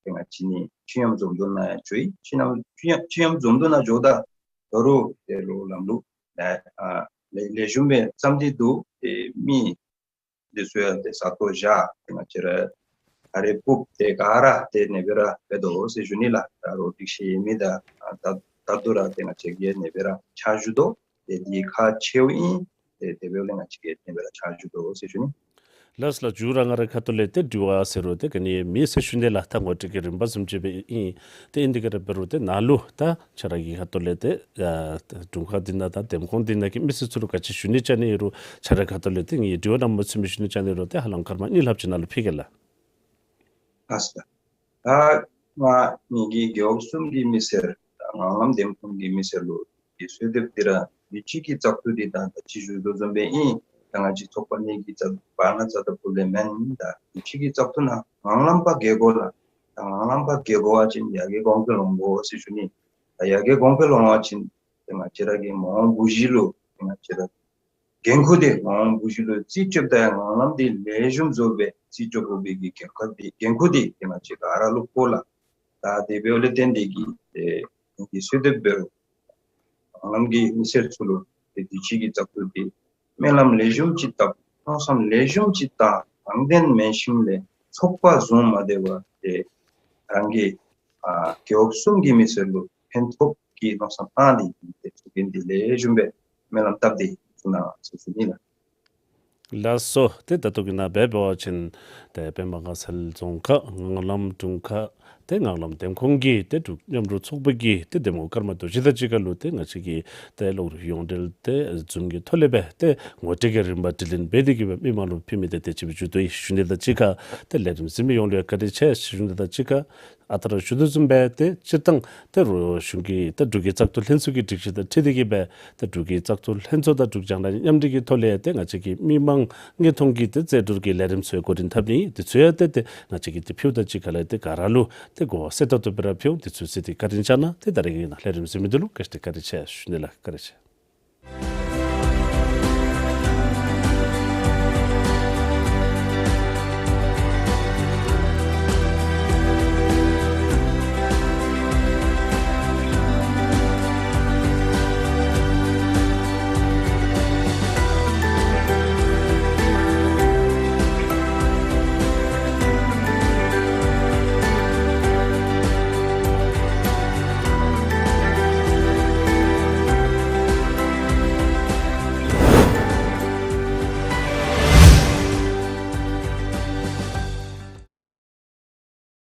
ཏེ་ང་བཅས་གཉིས་ཆུ་ཡམས་འཛོམས་འདུ་ནང་ཡང་འགྱོ་ཡི། ཆུ་ཡམས་ཆུ་ཡམས་ཆུ་ཡམས་འཛོམས་འདུ་ནང་འགྱོཝ་ད་ད་རུང་ཏེ་ལོག་ལམ་ལུགས་ལེགས་ཨ་ལེགས་ལེགས་ཤོམ་སྦེ་བརྩམས་ཏེ་འདུག། ཏེ་མི་འདི་ཚུ་ཡང་ཏེ་ས་སྟོང་བཞག་ཏེ་ང་བཅས་ར་ཨ་རེ་སྤུབ་སྟེ་ག་ར་ཏེ་ཨ་ནི་སྦེ་ར་འབད་དོ་ཟེར་ཞུ་ནི་ལགས། ད་རོགས་སྒྲིག་ཤེས་མི་དང་ད་ད་ལྟོ་ར་ཏེ་ང་བཅས་ཀྱིས་ཨ་ནི་སྦེ་ར་ཕྱག་ཞུ་དོ། ཏེ་འདི་ཁག་ཆེཝ་ཨིན། ཏེ་དེ་འབདཝ་ལས་ང་བཅས་ཀྱིས་ཨ་ནི་སྦེ་ར་ཕྱག་ཞུ་དོ་ཟེར་ཞུ་ནི། ལགས་ལགས། མཇུག་ར་ང་རའི་ཁ་ཐུག་ལས་ཏེ་དྲི་བ་ཟེར་རུང་ཏེ་ག་ནི་མེད་ཟེར་ཞུ་ནི་ལགས། ད་ངོ་སྤྲོད་ཀྱི་རིམ་པ་བཟུམ་ཅིག་སྦེ་ཨིན། ཏེ་ཨིན་དེ་ག་ར་འབད་རུང་ཏེ་ནཱ་ལུ་ད་ཁྱོད་ར་གི་ཁ་ཐུག་ལས་ཏེ་ཨ་དྲུང་ཁག་འདི་ནང་དང་འདེམས་ཁོངས་འདི་ནང་གི་མི་སེར་ཚུ་ལུ་ག་ཅི་ཞུ་ནི་ཅིག་ཨིན་རུང་ཁྱོད་རའི་ཁ་ཐུག་ལས་ཏེ་ངེའི་དྲི་བ་ནང་མ་ཚུད་མི་ཞུ་ནི་ཅིག་ཨིན་རུང་ཏེ་ཧ་ལམ་སྐར་མ་གཉིས་ལྷགཔ་ཅིག་ནང་ལུ་ཕུལ་གེ་ལགས། ཨ་ཙི། ད་ང་ངེ་གི་རྒེད་འོག་གསུམ་གྱི་མི་སེར་དང་ངང་ལམ་འདེམས་ཁོངས་ཀྱི་མི་སེར་ལུ་འདི་གསོལ་འདེབས་འདི་ར་དུས་ཅི་གི་བཙག་འཐུ་འདི་དང་ད་ཅི་ཞུ་དོ་བཟུམ་སྦེ་ཨིན། ད་ང་བཅས་ཚོགས་པ་གཉིས་ཀྱི་བཙག་བར་ན་བཙག་འཐུ་ལས་མེན། ད་དུས་ཅི་གི་བཙག་འཐུ་ནང་ངང་ལམ་པ་རྒྱལ་དགོ་ལགས། ད་ངང་ལམ་པ་རྒྱལ་དགོ་པ་ཅིན་ཡར་རྒྱས་གོང་འཕེལ་འོང་དགོ་ཟེར་ཞུ་ནི། ད་ཡར་རྒྱས་གོང་འཕེལ་འོང་པ་ཅིན་ཏེ་ང་བཅས་ར་གི་མ་འོངས་བུ་གཞི་ལུ་ཏེ་ང་བཅས་ར་འགན་ཁུར་འདི་མ་འོངས་བུ་གཞི་ལུ་རྩིས་སྤྱོདཔ་ད་ཡང་ངང་ལམ་འདི་ལེགས་ཤོམ་བཟོ་སྦེ་རྩིས་སྤྱོད་དགོ་པའི་གི་འགན་ཁུར་འདི་འགན་ཁུར་འདི་ཏེ་ང་བཅས་ག་ར་ལུ་ཕོག་ལགས། ད་དེ་འབདཝ་ལས་བརྟེན་ཏེ་གིས་ཏེ་ངེ་གི་གསོལ་འདེབས་འབད་རུང་ངང་ལམ་གྱི་མི་སེར་ཚུ་ལུ་ཏེ་དུས་ཅི་གི་བཙག་འཐུ་འདི་སྨོན་ལམ་ལེགས་ཤོམ་ཅིག་བཏབ། མནོ་བསམ་ལེགས་ཤོམ་ཅིག་བཏང་། དྲང་བདེན་མེད་ཞིནམ་ལས་ཚོགས་པ་བཟུང་མ་སྡོད་པར་ཏེ་རང་གི་ཨ་རྒེད་འོག་གསུམ་གྱི་མི་སེར་ལུ་ཕན་ཐོགས་ཀྱི་མནོ་བསམ་བཏང་སྟེ་ཏེ་ཚོགས་རྒྱན་འདི་ལེགས་ཤོམ་སྦེ་སྨོན་ལམ་བཏབ་སྟེ་ཚུར་ནཱ་ཚུར་ཚུར་ནི་ལགས། ལགས་སོ། ཏེ་ད་ལྟོ་གི་ནང་འབད་བ་ཅིན་ཏེ་པདྨ་དགའ་ཚལ་རྫོང་ཁག་ངང་ལམ་དྲུང་ཁག་ཏེ་ངང་ལམ་འདེམས་ཁོངས་ཀྱི་ཏེ་འབྲུག་མཉམ་རུབ་ཚོགས་པ་གི་ཏེ་འདེམས་ངོ་ཀརྨ་རྡོ་རྗེ་དང་གཅིག་ཁར་ལུ་ཏེ་ང་བཅས་ཀྱིས་ཏེ་གློག་རིག་ཡོངས་འབྲེལ་ཏེ་ཛུམ་གྱི་ཐོག་ལས་སྦེ་ཏེ་ངོ་སྤྲོད་ཀྱི་རིམ་པ་དྲི་ལན་འབད་དེ་གིས་སྦེ་མི་མང་ལུ་ཕུལ་མི་འདི་དེ་ཅིག་སྦེ་མཇུག་བསྡུ་ཡི་ཞུ་ནི་དང་གཅིག་ཁར་ཏེ་ལས་རིམ་གཟིགས་མི་ཡོངས་ལུ་ཡང་བཀའ་དྲིན་ཆེ་ཞུ་ནི་དང་གཅིག་ཁར་ཨ་རྟག་ར་ཞུ་དོ་བཟུམ་སྦེ་ཏེ་སྤྱིར་བཏང་ཏེ་རོགས་གཞུང་གི་ཏེ་འབྲུག་གི་བཙག་འཐུ་ལྷན་ཚོགས་ཀྱི་སྒྲིག་གཞི་དང་འཁྲིལ་ཏེ་གིས་སྦེ་ཏེ་འབྲུག་གི་བཙག་འཐུ་ལྷན་ཚོགས་དང་འབྲུག་རྒྱང་བསྒྲགས་མཉམ་འབྲེལ་གྱི་ཐོག་ལས་ཏེ་ང་བཅས་ཀྱི་མི་མང་དངོས་མཐོང་གི་ཏེ་རྩོད་བསྡུར་གྱི་ལས་རིམ་ཚུ་འགོ་འདྲེན་འཐབ་ནི་ཨིན། དེ་ཚུ་ཡང་ཏེ་ཏེ་ང་བཅས་ཀྱིས་ཏེ་ཕུལཝ་ད་གཅིག་ཁར་ལས་ཏེ་ག་ར་ལུ་ཏེ་གོ་བ་གསལ་ཏོག་ཏོ་སྦེ་ར་ཕུལ། དེ་ཚུ་གཟིགས་ཏེ་བཀའ་དྲིན་བསྐྱང་གནང་། ཏེ་ད་རེས་ཀྱི་ནང་ལས་རིམ་གཟིགས་མི་འདི་ལུ་བཀྲ་ཤིས་བདེ་ལེགས་བཀའ་དྲིན་ཆེ་ཞུ་ནི་ལགས། བཀའ་དྲིན་ཆེ།